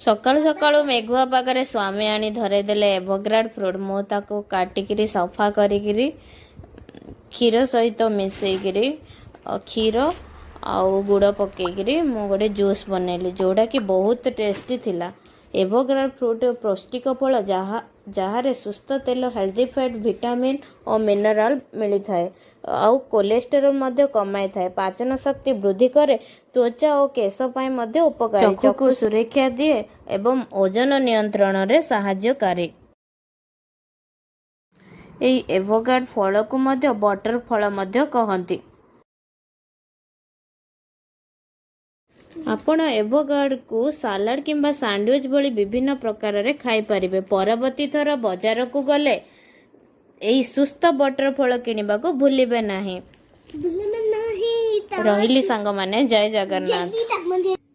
ସକାଳୁ ସକାଳୁ ମେଘୁଆ ପାଗରେ ସ୍ୱାମୀ ଆଣି ଧରେଇଦେଲେ ଏଭୋକାଡୋ ଫ୍ରୁଟ୍। ମୁଁ ତାକୁ କାଟିକିରି, ସଫା କରିକିରି, କ୍ଷୀର ସହିତ ମିଶେଇକିରି, କ୍ଷୀର ଆଉ ଗୁଡ଼ ପକେଇକିରି ମୁଁ ଗୋଟେ ଜୁସ୍ ବନେଇଲି, ଯେଉଁଟାକି ବହୁତ ଟେଷ୍ଟି ଥିଲା। ଏଭୋକାଡୋ ଫ୍ରୁଟ୍ ପୌଷ୍ଟିକ ଫଳ, ଯାହାରେ ସୁସ୍ଥ ତେଲ, ହେଲ୍ଦି ଫ୍ୟାଟ୍, ଭିଟାମିନ୍ ଓ ମିନେରାଲ ମିଳିଥାଏ ଆଉ କୋଲେଷ୍ଟେରୋଲ ମଧ୍ୟ କମାଇଥାଏ। ପାଚନ ଶକ୍ତି ବୃଦ୍ଧି କରେ। ତ୍ୱଚା ଓ କେଶ ପାଇଁ ମଧ୍ୟ ଉପକାରୀ। ଚକ୍ଷୁକୁ ସୁରକ୍ଷା ଦିଏ ଏବଂ ଓଜନ ନିୟନ୍ତ୍ରଣରେ ସାହାଯ୍ୟକାରୀ। ଏହି ଏଭୋକାଡୋ ଫଳକୁ ମଧ୍ୟ ବଟର ଫଳ ମଧ୍ୟ କହନ୍ତି। ଆପଣ ଏଭୋକାଡୋକୁ ସାଲାଡ କିମ୍ବା ସାଣ୍ଡୱିଚ୍ ଭଳି ବିଭିନ୍ନ ପ୍ରକାରରେ ଖାଇପାରିବେ। ପରବର୍ତ୍ତୀ ଥର ବଜାରକୁ ଗଲେ ଏହି ସୁସ୍ଥ ବଟର ଫଳ କିଣିବାକୁ ଭୁଲିବେ ନାହିଁ। ଭୁଲିବେ ନାହିଁ। ରହିଲି ସାଙ୍ଗମାନେ, ଜୟ ଜଗନ୍ନାଥ। ଜଲ୍ଦି ତାକୁ।